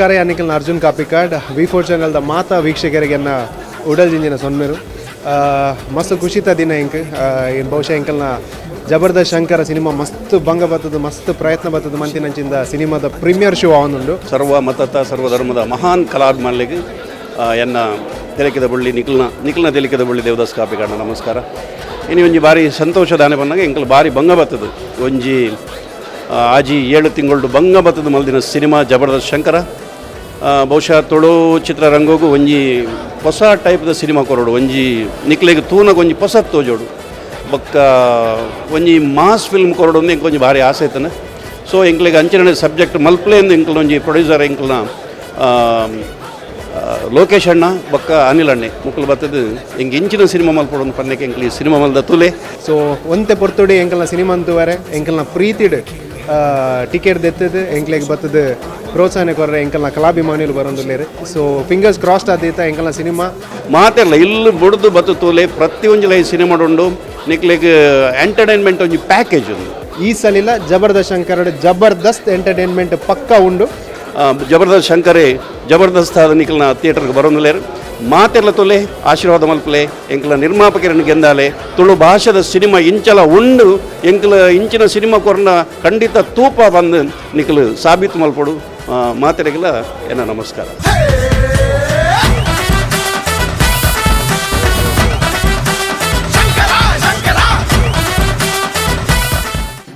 ನಮಸ್ಕಾರ, ಯಾನಿಕಲ್ನ ಅರ್ಜುನ್ ಕಾಪಿಕಾಡ್. ವಿ4 ಚಾನೆಲ್ದ ಮಾತಾ ವೀಕ್ಷಕರಿಗೆ ಉಡಲ್ ಜಿಂಜಿನ ಸೊನ್ಮೆರು. ಮಸ್ತ್ ಖುಷಿತ ದಿನ ಎಂಕ್. ಬಹುಶಃ ಎಂಕಲ್ನ ಜಬರ್ದಸ್ತ್ ಶಂಕರ ಸಿನಿಮಾ ಮಸ್ತ್ ಬಂಗ ಬತ್ತದ, ಮಸ್ತ್ ಪ್ರಯತ್ನ ಬತ್ತದ ಮಂತಿನಂಚಿಂದ ಸಿನಿಮಾದ ಪ್ರೀಮಿಯರ್ ಶೋ ಆವೊಂದುಂಡು. ಸರ್ವ ಮತತ ಸರ್ವಧರ್ಮದ ಮಹಾನ್ ಕಲಾಭಿಮಾನಿಗೆ ಎನ್ನ ತೆಲಿಕೆದ ಬಳ್ಳಿ, ನಿಖಲ್ನ ನಿಖಲ್ನ ತೆಲಿಕೆದ ಬಳ್ಳಿ ದೇವದಾಸ್ ಕಾಪಿಕಾಡ ನಮಸ್ಕಾರ. ಇನಿ ಒಂಜಿ ಬಾರಿ ಸಂತೋಷದಾನೆ ಬಂದಾಗ ಎಂಕಲ್ ಬಾರಿ ಬಂಗ ಬತ್ತದು. ಒಂಜಿ 6-7 ತಿಂಗಳು ಬಂಗ ಬತ್ತದ ಮಲ್ದಿನ ಸಿನಿಮಾ ಜಬರ್ದಸ್ತ್ ಶಂಕರ. ಬಹುಶಃ ತುಳು ಚಿತ್ರರಂಗಗೂ ಒಂಜಿ ಹೊಸ ಟೈಪ್ದ ಸಿನಿಮಾ ಕೊರಡು, ಒಂಜಿ ನಿಕ್ಲೆಗ್ ತೂನಗ ಒಂಜಿ ಹೊಸ ತೋಜೋಡು, ಬೊಕ್ಕ ಒಂಜಿ ಮಾಸ್ ಫಿಲ್ಮ್ ಕೊರಡು ಅಂದ್ ಎಂಕ್ ಒಂಜಿ ಭಾರಿ ಆಸೆ ಇತ್ತನ. ಸೊ ಎಂಕ್ಲೆಗ್ ಅಂಚಿನ ಸಬ್ಜೆಕ್ಟ್ ಮಲ್ಪ್ಲೆ ಅಂದ್ ಎಂಕ್ಲ ಒಂಜಿ ಪ್ರೊಡ್ಯೂಸರ್ ಎಂಕ್ಲನ ಆ, ಆ, ಲೋಕೇಶ್ ಅಣ್ಣ ಬೊಕ್ಕ ಅನಿಲ್ ಅಣ್ಣೆ ಮುಕ್ಕಲು ಬತ್ತದು ಎಂಕ್ ಇಂಚಿನ ಸಿನಿಮಾ ಮಲ್ಪೊಡು ಪನ್ನೆಕ್ ಎಂಕ್ಲಿ ಸಿನಿಮಾ ಮಲ್ದ ತುಲೆ. ಸೊ ಒಂತೆ ಪೊರ್ತುಡಿ ಎಂಕಲ್ನ ಸಿನಿಮಾ ಅಂತುವರೆ ಎಂಕಲ್ನ ಪ್ರೀತಿಡ್ ಟಿಕೆಟ್ ದೆತ್ತದು ಎಂಕ್ಲೆಗ್ ಬತ್ತದು ಪ್ರೋತ್ಸಾಹನೆ ಕೊರ್ರೆ ಎಂಕಲ್ನ ಕಲಾಭಿಮಾನಿಲು ಬರೊಂದುಲ್ಲೆರ್. ಸೊ ಫಿಂಗರ್ಸ್ ಕ್ರಾಸ್ಡ್ ಆದೀತ ಎಂಕಲ್ನ ಸಿನಿಮಾ. ಮಾತೆರ್ಲ ಇಲ್ಲು ಬುಡ್ದು ಬತ್ತು ತೂಲೆ. ಪ್ರತಿಯೊಂಜಿಲ ಈ ಸಿನಿಮಾ ಉಂಡು. ನಿಕ್ಲೆಗ್ ಎಂಟರ್ಟೈನ್ಮೆಂಟ್ ಒಂಜಿ ಪ್ಯಾಕೇಜ್ ಉಂಡು. ಈ ಸಲಿಲ ಜಬರ್ದಸ್ತ್ ಶಂಕರ್ ಜಬರ್ದಸ್ತ್ ಎಂಟರ್ಟೈನ್ಮೆಂಟ್ ಪಕ್ಕ ಉಂಡು. ಜಬರ್ದಸ್ತ್ ಶಂಕರೇ ಜಬರ್ದಸ್ತ್ ಆದ ನಿಖಲ್ನ ಥಿಯೇಟರ್ಗೆ ಬರೋಂದುಲ್ಲೇರು. ಮಾತೆರ್ಲ ತೊಲೆ, ಆಶೀರ್ವಾದ ಮಲ್ಪಲೆ, ಎಂಕ್ಲ ನಿರ್ಮಾಪಕರನ್ನು ಗೆಂದಾಲೆ. ತುಳು ಭಾಷೆದ ಸಿನಿಮಾ ಇಂಚಲ ಉಂಡು, ಎಂಕ್ಲ ಇಂಚಿನ ಸಿನಿಮಾ ಕೊರ್ನ ಖಂಡಿತ ತೂಪ ಬಂದು ನಿಖಲು ಸಾಬೀತು ಮಲ್ಪೊಡು. ಮಾತೆರೆಗೆಲ್ಲ ಎನ್ನ ನಮಸ್ಕಾರ.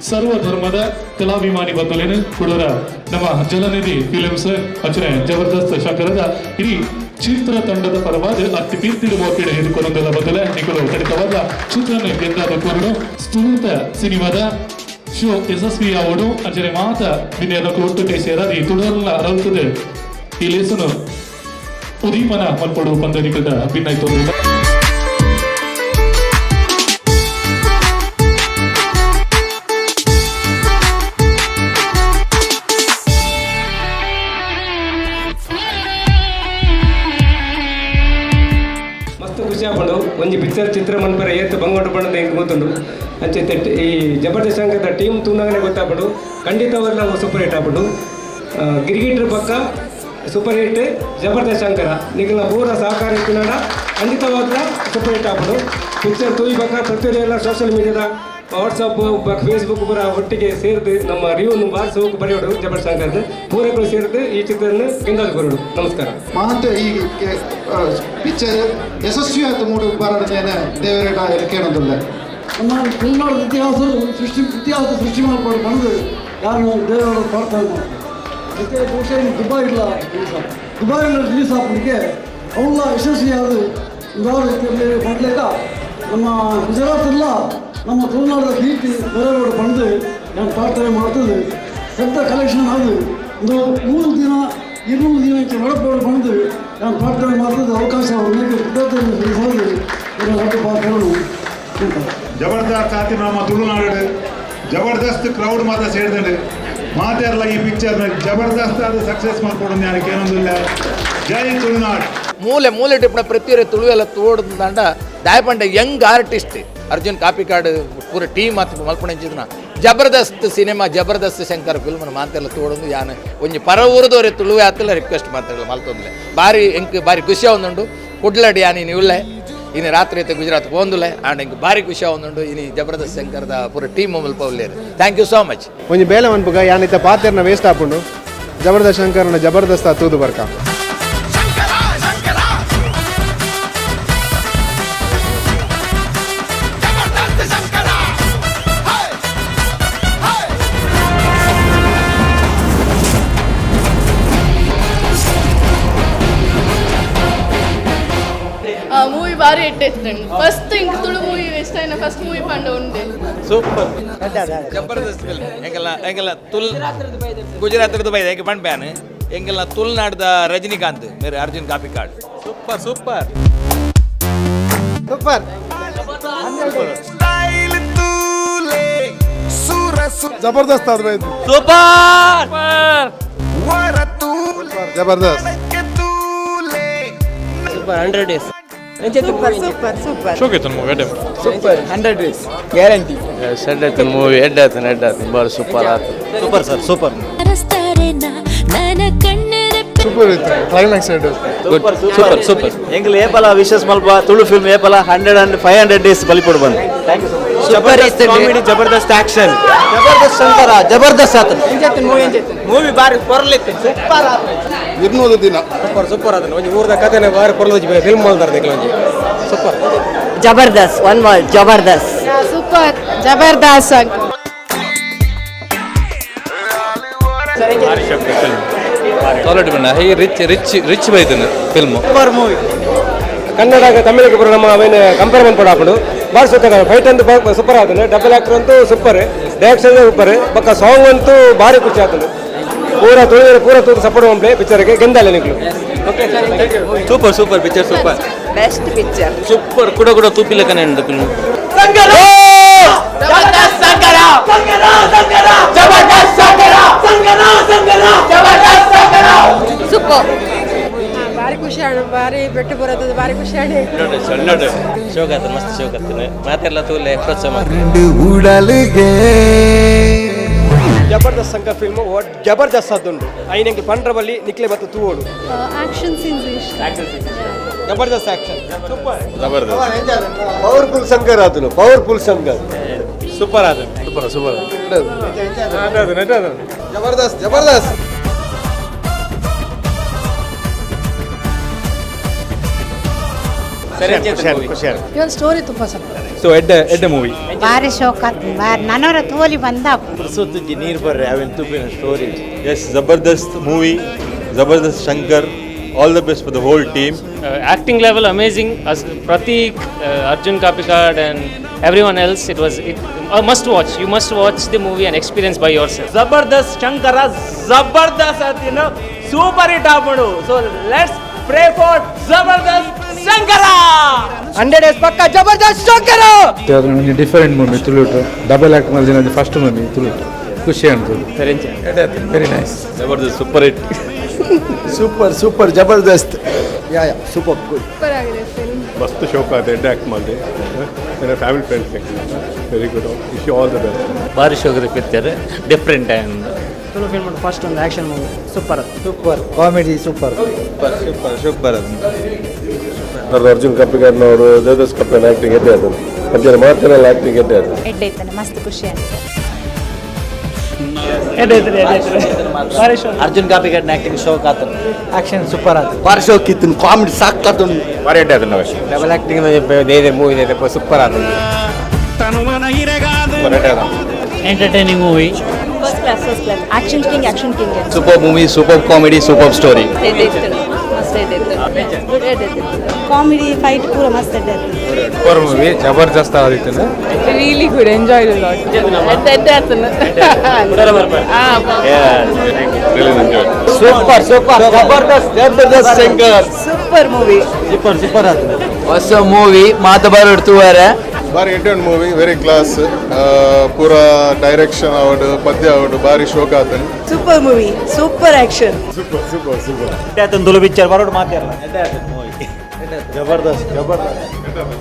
ಸರ್ವ ಧರ್ಮದ ಕಲಾಭಿಮಾನಿ ಬಂಧುಲೇನು ಕುಡೋರ ನಮ್ಮ ಜಲನಿಧಿ ಫಿಲಿಮ್ಸ್ ಅಚನೆ ಜಬರ್ದಸ್ತ್ ಶಂಕರದ ಇಡೀ ಚಿತ್ರ ತಂಡದ ಪರವಾದ ಅತಿ ಪೀರ್ತಿಡು ಮೋಪಿಡ ಹಿಡ್ಕೊಂಡಲ್ಲ ಬದಲೆ ನಿಕಲು ಖಂಡಿತವಾದ ಚಿತ್ರನ ಗೆದ್ದಾದ ಕೋರಡು. ಸ್ಥೂತ ಸಿನಿಮಾದ ಶೋ ಯಶಸ್ವಿ ಆವಡು. ಅಂಚನೆ ಮಾತ ವಿನಯದ ಒಟ್ಟುಗೆ ಸೇರಾದಿ ತುಳುವಲ್ಲ ಅರಲ್ತದೆ. ಈ ಲೇಸನು ಉದೀಪನ ಮಲ್ಪಡು ಪಂದ ನಿಕಲ್ದ ಭಿನ್ನಾಯ್ತು. ಮಸ್ತ್ ಖುಷಿ ಆಪುಂಡು. ಒಂಜಿ ಪಿಕ್ಚರ್ ಚಿತ್ರ ಮನ್ಪರೆ ಏತ್ ಬಂಗೋಟು ಪಂಡದ ಎಂಕ್ ಗೊತ್ತುಂಡು. ಅಂಚೆ ಈ ಜಬರ್ದಸ್ತ್ ಶಂಕರದ ಟೀಮ್ ತೂನಾಗನೆ ಗೊತ್ತಾಪುಂಡು, ಖಂಡಿತವಾಗ್ಲೂ ನಾವು ಸೂಪರ್ ಹಿಟ್ ಆಪುಂಡು. ಗಿರಿಗಿಟ್ರ ಪಕ್ಕ ಸೂಪರ್ ಹಿಟ್ ಜಬರ್ದಸ್ತ್ ಶಂಕರ. ನಿಗಲ ಪೂರ ಸಹಕಾರ ಇತ್ತಿನಾಡ ಖಂಡಿತವಾಗ್ಲ ಸೂಪರ್ ಹಿಟ್ ಆಪುಂಡು. ಪಿಕ್ಚರ್ ತೂಯಿ ಬಕ್ಕ ಪ್ರತಿಯೊಂದು ಸೋಷಿಯಲ್ ಮೀಡಿಯಾದ ವಾಟ್ಸಪ್, ಫೇಸ್ಬುಕ್ ಪೂರ ಒಟ್ಟಿಗೆ ಸೇರಿದು ನಮ್ಮ ರಿವ್ಯೂ ಭಾರಿ ಸೋಕು ಬರೆಯೋಡು. ಜಬರ್ದಸ್ತ್ ಶಂಕರ್ನ ಪೂರಕರು ಸೇರಿದು ಈ ಚಿತ್ರವನ್ನು ಗೆಂದಾದು ಬರೋಡು. ನಮಸ್ಕಾರ. ಮಾತ ಈ ಪಿಕ್ಚರ್ ಯಶಸ್ವಿ ಆಯ್ತು ಮೂಡು ಬರಡ್ದೇನೆ ದೇವರೇಟ ಕೇಳೋದಿಲ್ಲ. ನಮ್ಮ ತುಳುನಾಡು ಇತಿಹಾಸ ಸೃಷ್ಟಿ, ಇತಿಹಾಸ ಸೃಷ್ಟಿ ಮಾಡ್ಕೊಂಡು ಬಂದು ಯಾರು ದೇವರ ಪ್ರಾರ್ಥನೆ ಮಾಡ್ತಾರೆ. ಮತ್ತು ಬಹುಶಃ ಇನ್ನು ದುಬೈ ಇಲ್ಲ, ದುಬೈನಲ್ಲಿ ರಿಲೀಸ್ ಆಗೋದಕ್ಕೆ ಅವೆಲ್ಲ ಯಶಸ್ವಿಯಾದ ಮಾಡಲೇಕ ನಮ್ಮ ಗುಜರಾತ್ ಎಲ್ಲ ನಮ್ಮ ತುಳುನಾಡಿನ ಕೀರ್ತಿ ಬರೋಡು ಬಂದು ನಾನು ಪ್ರಾರ್ಥನೆ ಮಾಡ್ತದೆ. ದೊಡ್ಡ ಕಲೆಕ್ಷನ್ ಅದು ಒಂದು 100 ದಿನ, 200 ದಿನ ನಡಪೋಡು ಬಂದು ನಾನು ಪ್ರಾರ್ಥನೆ ಮಾಡ್ತದೆ. ಅವಕಾಶ ಪಾತ್ರನು ಅಂತ. ಜಬರ್ದಸ್ತ್ ಆತಿ. ನಮ್ಮ ತುಳುನಾಡು ಜಬರ್ದಸ್ತ್ ಕ್ರೌಡ್ ಮಾತ್ರ ಸೇರಿದಂಡು. ಮಾತೆರ್ಲ ಈ ಪಿಕ್ಚರ್ನ ಜಬರ್ದಸ್ತ್ ಆದ ಸಕ್ಸಸ್ ಮಾಡ್ಕೊಡು ಯಾನಕ್ಕೆ ಏನೊಂದಿಲ್ಲ. ಜೈ ತುಳುನಾಡು. ಮೂಲೆ ಮೂಲೆ ಟಿಪ್ಪಣ ಪ್ರತಿಯೊರ ತುಳುವೆಲ್ಲ ತೋಡ್ದಂಡ ದಾಯಪಂಡ ಯಂಗ್ ಆರ್ಟಿಸ್ಟ್ ಅರ್ಜುನ್ ಕಾಪಿಕಾಡ್ ಪೂರ ಟೀಮ್ ಆತ್ ಮಲ್ಪಣಂಚಿದ್ನ ಜಬರ್ದಸ್ತ್ ಸಿನಿಮಾ ಜಬರ್ದಸ್ತ್ ಶಂಕರ್ ಫಿಲ್ಮ್ ಮಾತೆಲ್ಲ ತೋಡೊಂದು ಯಾನ್ ಒಂಜಿ ಪರ ಊರದವರೆ ತುಳುವೆ ಆತಲ್ಲ ರಿಕ್ವೆಸ್ಟ್ ಮಾತಾಡಲ್ಲ ಮಲ್ತೊಂದ್ಲೆ. ಬಾರಿ ಎಂಕ್ ಬಾರಿ ಖುಷಿ ಆವೊಂದುಂಡು. ಕುಡ್ಲಡಿ ಯಾನ್ ಇನಿ ಉಲ್ಲೆ. ಇನಿ ರಾತ್ರಿ ಐತೆ ಗುಜರಾತ್ ಪೋಂದುಲೆ. ಆಂಡ್ ಎಂಕ್ ಬಾರಿ ಖುಷಿ ಆವೊಂದುಂಡು. ಇನಿ ಜಬರ್ದಸ್ತ್ ಶಂಕರ್ದ ಪೂರ ಟೀಮ್ ಮುಲ್ಪ ಉಲ್ಲೇರು. Thank you so much. ಒಂಜಿ ಬೇಲೆ ಮನ್ಪುಗ ಯಾನಿತ ಪಾತೆರ್ನ ವೇಸ್ಟ್ ಆಪುಂಡು. ಜಬರ್ದಸ್ತ್ ಶಂಕರನ ಜಬರ್ದಸ್ತ್ ತೂದು ಬರ್ಕ. ಶಂಕರ ಶಂಕರ ಜಬರ್ದಸ್ತ್ ಶಂಕರ, ಹೇ ಹೇ. ಮೂವಿ ಭಾರಿ ಎಡ್ಡೆ. ಫಸ್ಟ್ ಇಂಕ್ ತುಳು ಮೂವಿ ಇಷ್ಟ ಆಯ್ನ ಫಸ್ಟ್ ಮೂವಿ ಪಂಡ ಉಂಡೆ. ಸೂಪರ್, ಜಬರ್ದಸ್ತ್ ಫಿಲ್ಮ್. ಎಂಗೆಲ್ಲ ಎಂಗೆಲ್ಲ ತುಲ್ ಗುಜರಾತ್ ಬೈದ ಎಂಗೆ ಪಂಡ್ಬ್ಯಾನ್ ಎಂಗೆಲ್ಲ ತುಳುನಾಡ್ದ ರಜನಿಕಾಂತ್ ಮೇರೆ Arjun Kapikad. Super super. Super. ಜಬರ್ದಸ್ತ್ ಆದ. Super. ಜಬರ್ದಸ್ತ್. Super, 100 days. Super super super. Super, 100 days guarantee. Movie ಎಡ್ಡೆ ಆತನ, ಎಡ್ಡೆ ಆತನ, ಬಾರಿ ಸೂಪರ್ ಆತು. Super sir, super. ನನ್ನ ಕಣ್ಣರೆಪ್ಪೆ. ಸೂಪರ್ ಇತ್ತು ಕ್ಲೈಮ್ಯಾಕ್ಸ್ ಎಡ್ಡೆ. Super super super. ಎಂಗ್ಲ ಏಪಲ wishes ಮಲ್ಪ ತುಳು ಫಿಲ್ಮ್ ಏಪಲ 100 and 500 days ಬಲಿಪೊಡು ಬಂದು. Thank you so much. Super comedy, Jabardasth action. Jabardasth Shankara Jabardasth ಆತನ. ಮೂವಿ ಬಾರಿ ಪೊರ್ಲಿತ್ತು, ಸೂಪರ್. 200 ದಿನ ಸೂಪರ್ ಸೂಪರ್. ಅದನ್ನ ಒಂಜಿ ಊರ್ದ ಕಥೆನೆ ಬಾರಿ ಪೊರ್ಲು ಫಿಲ್ಮ್ ಮಲ್ದಾರ ಒಂಜಿ super. Jabardasth, one word Jabardasth. Super Jabardasth. Quality ಬಣ್ಣ high rich rich rich ಬೈದನ film. Super movie. Kannada ತಮಿಳಿಗೆ ಪೂರ ನಮ್ಮ ಅವೇನು ಕಂಪೇರ್ ಮನ್ಪೊಡು ಆಪುಂಡು. ಭಾರಿ ಸೂಪರ್. ಫೈಟ್ ಅಂತೂ ಸೂಪರ್ ಆತುಂಡು. ಡಬಲ್ ಆಕ್ಟರ್ ಅಂತೂ super, direction super, ಬೊಕ್ಕ ಸಾಂಗ್ ಅಂತೂ ಭಾರಿ ಖುಷಿ ಆತುಂಡು. ಪೂರ ತುಳಿದರೆ ಪೂರ ತೂದು support ಮನ್ಪಲೆ ಪಿಕ್ಚರ್ಗೆ ಗೆಂದಾಲೆ ನಿಕ್ಲು. Super super picture super. Best picture. Super ಕೂಡ ಕೂಡ ತೂಪಿಲಕನೆ ಉಂಟು ಫಿಲ್ಮ್. ಜಬರ್ದಸ್ತ್ ಶಂಕರ ಶಂಕರ ಶಂಕರ ಜಬರ್ದಸ್ತ್ ಶಂಕರ ಶಂಕರ ಶಂಕರ ಜಬರ್ದಸ್ತ್ ಶಂಕರ. ಸೂಪರ್. ಭಾರಿ ಖುಷಿ ಆಣ, ಭಾರಿ ಬೆಟ್ಟು ಬರೋದು, ಭಾರಿ ಖುಷಿ ಆಣ. ಶೋಕ್ ಆತನ, ಮಸ್ತ್ ಶೋಕ್ ಆತನ. ಮಾತೆಲ್ಲ ತೂಲೆ ಪ್ರೋತ್ಸಾಹ. ಜಬರ್ದಸ್ತ್ ಶಂಕರ್ ಫಿಲ್ಮ್ ಜಬರ್ದಸ್ತ್ ಆದುಂಡು. ಐನೆಂಗೆ ಪಂಡ್ರಬಲ್ಲಿ ನಿಕ್ಲೆ ಮತ್ತು ತೂವೋಡು. ಆಕ್ಷನ್ ಸೀನ್ಸ್ ಇಷ್ಟ. ಜಬರ್ದಸ್ತ್ action super. Powerful Shankar ಆತನು, ಪವರ್ಫುಲ್ ಶಂಕರ್. ಸೂಪರ್ ಆದ. ಸೂಪರ್ ಸೂಪರ್ ಜಬರ್ದಸ್ತ್ ಜಬರ್ದಸ್ತ್. ಇವನ್ ಸ್ಟೋರಿ ತುಂಬ ಚೆನ್ನಾಗಿದೆ. ಸೊ ಎಡ್ಡೆ ಎಡ್ಡೆ ಮೂವಿ. ಭಾರಿ ಶೋಕ್ ಆತು, ಭಾರಿ ನನವರ ತೋಲಿ ಬಂದ. ನೀರು ಬರ್ರೆ ಅವೇನು ತುಪ್ಪಿನ story. Yes, Jabardasth movie, Jabardasth Shankar, all the best for the whole team. Acting level amazing. As Pratik, Arjun Kapikad and everyone else, it was it a must watch. You must watch the movie and experience by yourself. Jabardasth Shankara Jabardasth ಆತಿನ super hit ಆಪುಂಡು. So let's pray for Jabardasth Shankara. 100 days ಪಕ್ಕ ಜಬರ್ದಸ್ತ್ Shankara. Different movie ತುಳುಟು double act ಮಲ್ದಿನ first movie ತುಳುಟು ಖುಷಿ ಅಂತದ್ದು. Very nice. Jabardasth super hit. Super super Jabardasth. Yeah yeah super good. Super ಆಗಿದೆ film. ಮಸ್ತ್ ಶೋಕ್ ಆದ ಎಡ್ಡೆ ಆಕ್ಟ್ ಮಾಡಿದೆ. Family friends very good. Wish you all the best. ಭಾರಿ ಶೋಕ್ picture, different and Tulu film first ಒಂದು action movie super. Super comedy super. Super super. Arjun ಕಪಿಕಾಡ್ನವರು ಜಬರ್ದಸ್ತ್ ಕಪಿನ acting ಎಡ್ಡೆ ಆತನು. ಅಂಚನೆ ಮಾತಿನಲ್ಲಿ ಆಕ್ಟಿಂಗ್ ಎಡ್ಡೆ ಆತನು. ಎಡ್ಡೆ ಇತ್ತಾನೆ, ಮಸ್ತ್ ಖುಷಿ ಆಯ್ತು. ಅರ್ಜುನ್ ಕಾಪಿಗಡ್ನ ಆಕ್ಟಿಂಗ್ ಶೋಕ್ ಆತನ. ಆಕ್ಷನ್ ಸೂಪರ್ ಆತು. ಭಾರಿ ಶೋಕ್ ಇತ್ತು, ಕಾಮಿಡಿ ಸಾಕಾತು. ಭಾರಿ ಎಡ್ಡೆ ಆತನು. ಡಬಲ್ ಆಕ್ಟಿಂಗ್ ಇದೆ ಮೂವಿ ಇದೆ, ಸೂಪರ್ ಆತು. Entertaining movie. First class, first class. Action king, action king. Super movie, super comedy, super story. ಎಡ್ಡೆ ಇತ್ತು, ಮಸ್ತ್ ಎಡ್ಡೆ ಇತ್ತು. ಗುಡ್ ಎಡ್ಡೆ ಇತ್ತು. ಕಾಮಿಡಿ ಫೈಟ್ ಪೂರ ಮಸ್ತ್ ಎಡ್ಡೆ ಇತ್ತು. ಸೂಪರ್ ಮೂವಿ ಜಬರ್ದಸ್ತ್ ಆದಿತ್ತು. Really good, enjoy lot. ಎಡ್ಡೆ ಆತನ. Super super Jabardasth Jabardasth Shankar. Super movie. Super super ಆತನ. ಹೊಸ ಮೂವಿ ಮಾತ ಬರೋಡು ತೂವರೆ. ಬಾರಿ ಎಡ್ಡೆ movie, very class. ಪೂರ ಡೈರೆಕ್ಷನ್ ಅವಡು ಪದ್ಯ ಅವಡು ಬಾರಿ ಶೋಕ್ ಆತನು. Super movie, super action. Super super super. ಆತನ ತುಳು ಪಿಕ್ಚರ್ ಬರೋಡು ಮಾತಿರಲ್ಲ. ಜಬರ್ದಸ್ತ್ ಜಬರ್ದಸ್ತ್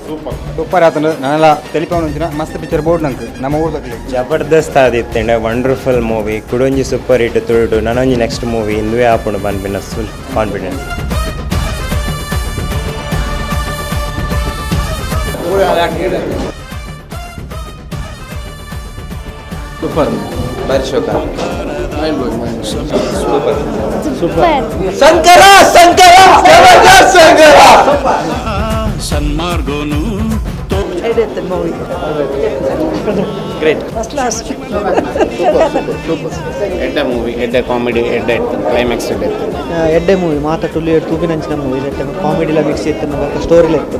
ಸೂಪರ್ ಸೂಪರ್ ಆತನು. ನಾನೆಲ್ಲ ಟೆಲಿಫೋನ್ ಒಂಚಿನ ಮಸ್ತ್ ಪಿಕ್ಚರ್ ಬೋರ್ಡ್ ನಂಗೆ ನಮ್ಮ ಊರ್ದಾಗಲಿ. ಜಬರ್ದಸ್ತ್ ಆದಿತ್ತಂಡ ವಂಡರ್ಫುಲ್ ಮೂವಿ. ಕುಡೊಂಜಿ ಸೂಪರ್ ಹಿಟ್ ತುಳುಟು. ನನೊಂಜಿ ನೆಕ್ಸ್ಟ್ ಮೂವಿ ಇಂದುವೇ ಆಪುಂಡು ಪನ್ಪಿನ ಫುಲ್ ಕಾನ್ಫಿಡೆನ್ಸ್. Super ಭಾರಿ ಶೋಕ. ಸೂಪರ್. ಶಂಕರ ಶಂಕರ ಜಬರ್ದಸ್ತ್ ಶಂಕರ. ಸನ್ಮಾರ್ಗೋನು ಎಡ್ಡೆ ಇತ್ತು movie. Great. First class. ಎಡ್ಡೆ ಮೂವಿ, ಎಡ್ಡೆ ಕಾಮಿಡಿ, ಎಡ್ಡೆ ಕ್ಲೈಮ್ಯಾಕ್ಸ್ ಎಡ್ಡೆ. ಎಡ್ಡೆ ಮೂವಿ ಮಾತ ಟುಲಿ ತೂಪಿನಂಚಿನ ಮೂವಿ. ಕಾಮಿಡಿಲ ಮಿಕ್ಸ್ ಇತ್ತು, ಬೊಕ್ಕ ಸ್ಟೋರಿಲ ಇತ್ತು.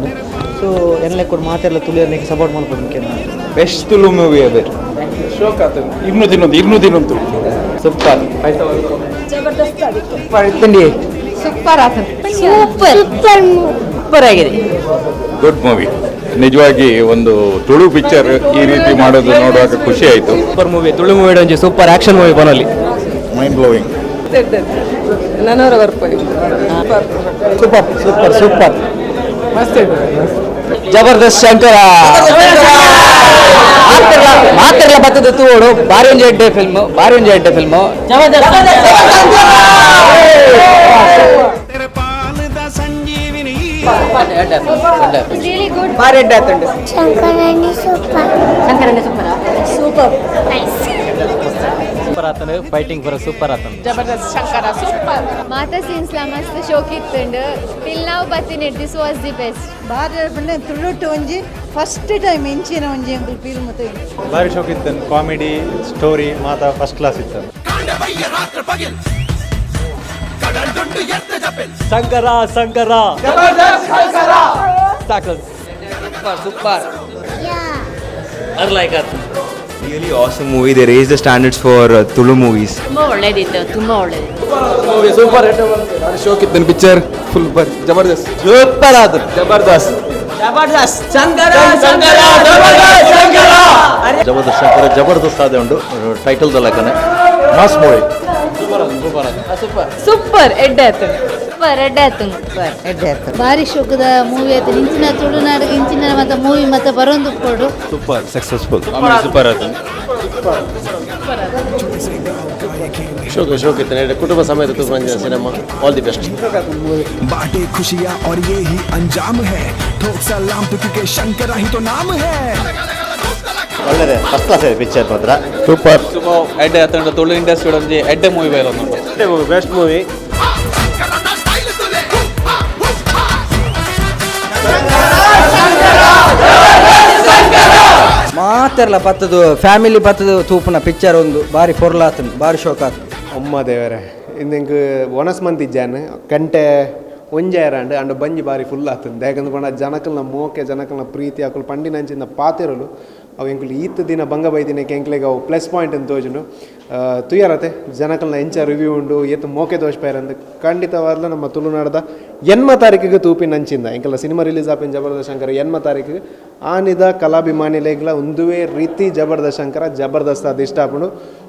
ಸೊ ಎನ್ಲೆ ಕೂಡ ಮಾತೆಲ್ಲ ತುಳಿಯರ್ನಿಗೆ ಸಪೋರ್ಟ್ ಮಲ್ಪೊಡು. ಬೆಸ್ಟ್ ತುಳು ಮೂವಿ ಅದೇ. ಶೋಕ್ ಆತನು. 200 ದಿನ ಸೂಪರ್. ಜಬರ್ದಸ್ತ್ ಆಗಿತ್ತು. ಸೂಪರ್ ಆತನ. ಸೂಪರ್ ಸೂಪರ್ ಆಗಿದೆ. Good movie. ನಿಜವಾಗಿ ಒಂದು ತುಳು ಪಿಕ್ಚರ್ ಈ ರೀತಿ ಮಾಡೋದು ನೋಡುವಾಗ ಖುಷಿ ಆಯಿತು. Super movie Tulu movie ಒಂಜಿ super action movie ಬನಲಿ. Mind blowing. ನನವರ ಬರ್ಪೈ. Super super super. ಮಸ್ತ್. ಜಬರ್ದಸ್ತ್ ಶಂಕರ ಮಾತೆರ್ಲ ಬತ್ತದ ತೂವೋಡು ಬಾರಿ ಒಂಜಿ ಎಡ್ಡೆ ಫಿಲ್ಮ್ ಬಾರಿ ಒಂಜಿ ಎಡ್ಡೆ ಫಿಲ್ಮ್. ಬಾರಿ ಎಡ್ಡೆ ಆತುಂಡು. ಶಂಕರಣ್ಣ ಸೂಪರ್. ಶಂಕರಣ್ಣ super. Super nice. Super ಆತನು ಫೈಟಿಂಗ್ ಪೂರ ಸೂಪರ್ ಆತನು. ಜಬರ್ದಸ್ತ್ ಶಂಕರ ಸೂಪರ್. ಮಾತಾ ಸೀನ್ಸ್ ಲಾ ಮಸ್ತ್ ಶೋಕ್ ಇತ್ತುಂಡು. ಟಿಲ್ now ಬತ್ತಿನ this was the best. ಬಾರಿ ಪಂಡ ತುಳುಟು ಒಂಜಿ ಫಸ್ಟ್ ಟೈಮ್ ಇಂಚಿನ ಒಂಜಿ ಎಂಕುಲು ಫಿಲ್ಮ್ ತೂಯಿನಿ. ಬಾರಿ ಶೋಕ್ ಇತ್ತು, ಕಾಮಿಡಿ ಸ್ಟೋರಿ ಮಾತಾ ಫಸ್ಟ್ ಕ್ಲಾಸ್ ಇತ್ತು. ಶಂಕರ ಶಂಕರ ಸಾಕು. Super super. Like ಆತು. Really awesome movie. They raised the standards for Tulu movies. ತುಂಬ ಒಳ್ಳೇದಿತ್ತು, ತುಂಬ ಒಳ್ಳೇದಿತ್ತು. ಸೂಪರ್ ಶೋಕ್ ಇತ್ತು ಪಿಕ್ಚರ್ ಫುಲ್ ಜಬರ್ದಸ್ತ್ ಸೂಪರ್ ಆತು. ಜಬರ್ದಸ್ತ್ ಜಬರ್ದಸ್ತ್ ಶಂಕರ ಶಂಕರ ಜಬರ್ದಸ್ತ್ ಶಂಕರ. ಜಬರ್ದಸ್ತ್ ಶಂಕರ ಜಬರ್ದಸ್ತ್ ಆದ ಉಂಡು title ದಲಕನೆ mass movie. Super super ಎಡ್ಡೆ ಆತು. ಸೂಪರ್ ಎಡ್ಡೆ ಆತು. ಎಡ್ಡೆ ಆತು. ಬಾರಿ ಶೋಕದ ಮೂವಿ ಆಯ್ತು. ಇಂಚಿನ ತುಳುನಾಡಿಗೆ ಇಂಚಿನ ಮತ್ತೆ ಮೂವಿ ಮತ್ತೆ ಬರೋದು ಕೊಡು. Super successful super ಆತು. ಶೋಕ ಶೋಕ್ ಇತ್ತು. ಕುಟುಂಬ ಸಮೇತ ತೂಪಂಜ cinema. All the best. बांटे खुशियाँ और ये ही अंजाम है, ठोक सलाम तो क्योंकि शंकरा ही तो नाम है. ಒಳ್ಳೆದೇ ಫಸ್ಟ್ ಕ್ಲಾಸ್ ಇದೆ ಪಿಕ್ಚರ್ ಮಾತ್ರ. ಸೂಪರ್ ಸೂಪರ್ ಎಡ್ಡೆ ಆತಂಡ. ತುಳು ಇಂಡಸ್ಟ್ರಿ ಒಂಜಿ ಎಡ್ಡೆ ಮೂವಿ ಬೈರೊಂದುಂಡು. Best movie. ಮಾತೆರ್ಲ ಬತ್ತದು ಫ್ಯಾಮಿಲಿ ಬತ್ತದು ತೂಪುನ ಪಿಕ್ಚರ್ ಒಂದು ಬಾರಿ ಪೊರ್ಲಾತುಂಡು ಬಾರಿ ಶೋಕ್ ಆತು. ಅಮ್ಮ ದೇವರೇ ಇಂದೆಂಕ್ ಒಣಸ್ ಮಂತಿಜ್ಜಾನ್ ಕಂಟೆ ಒಂಜಾಯರಾಂಡ್ ಅಂಡ ಬಂಜಿ ಬಾರಿ ಫುಲ್ ಆತುಂಡು. ಯಾಕಂದ್ರೆ ಪಂಡ ಜನಕಲ್ನ ಮೋಕೆ ಜನಕಲ್ನ ಪ್ರೀತಿ ಅಕುಲು ಪಂಡಿನಂಚಿನ ಪಾತೆರಲು ಅವು ಎಂಕುಲು ಈತ್ ದಿನ ಬಂಗ ಬೈದಿನಕ್ಕೆ ಎಂಕ್ಲೆಗ್ ಅವು ಪ್ಲಸ್ ಪಾಯಿಂಟ್ ಅಂತ ತೋಜುಂಡು. ತುಯರತೆ ಜನಕಲ್ನ ಎಂಚ ರಿವ್ಯೂ ಉಂಡು ಏತ್ ಮೋಕೆ ದೋಷ್ ಪೈರಂದು ಖಂಡಿತವಾದ್ಲ ನಮ್ಮ ತುಳುನಾಡದ 8 ತಾರೀಕಿಗೆ ತೂಪಿನಂಚಿಂದ ಎಂಕಲ್ನ ಸಿನಿಮಾ ರಿಲೀಸ್ ಆಪಿನ ಜಬರ್ದಸ್ತ್ ಶಂಕರ 8 ತಾರೀಕಿಗೆ ಆನಿದ ಕಲಾಭಿಮಾನಿಲೆಗ್ಲ ಒಂದುವೇ ರೀತಿ ಜಬರ್ದಸ್ತ್ ಶಂಕರ ಜಬರ್ದಸ್ತ್ ಅದು ಇಷ್ಟ ಆಪುಂಡು.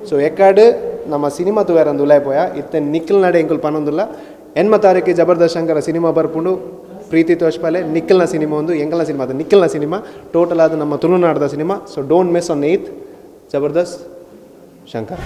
ಸೊ ಎಕ್ಕಾಡು ನಮ್ಮ ಸಿನಿಮಾ ತುವೇರಂದು ಉಲಾಯ್ಪೋಯ ಇತ್ತೆ ನಿಖಿಲ್ ನಡೆ ಎಂಕುಲು ಪನೊಂದುಲ್ಲ. 8 ತಾರೀಕು ಜಬರ್ದಸ್ತ್ ಶಂಕರ ಸಿನಿಮಾ ಬರ್ಪುಂಡು. ಪ್ರೀತಿ ತೋಷ್ಪಾಲೆ ನಿಖಿಲ್ನ ಸಿನಿಮಾ ಒಂದು ಎಂಕಲ್ನ ಸಿನಿಮಾ ಅದು ನಿಖಿಲ್ನ ಸಿನಿಮಾ ಟೋಟಲ್ ಅದು ನಮ್ಮ ತುಳುನಾಡದ cinema. So don't miss on 8 Jabardasth Shankar.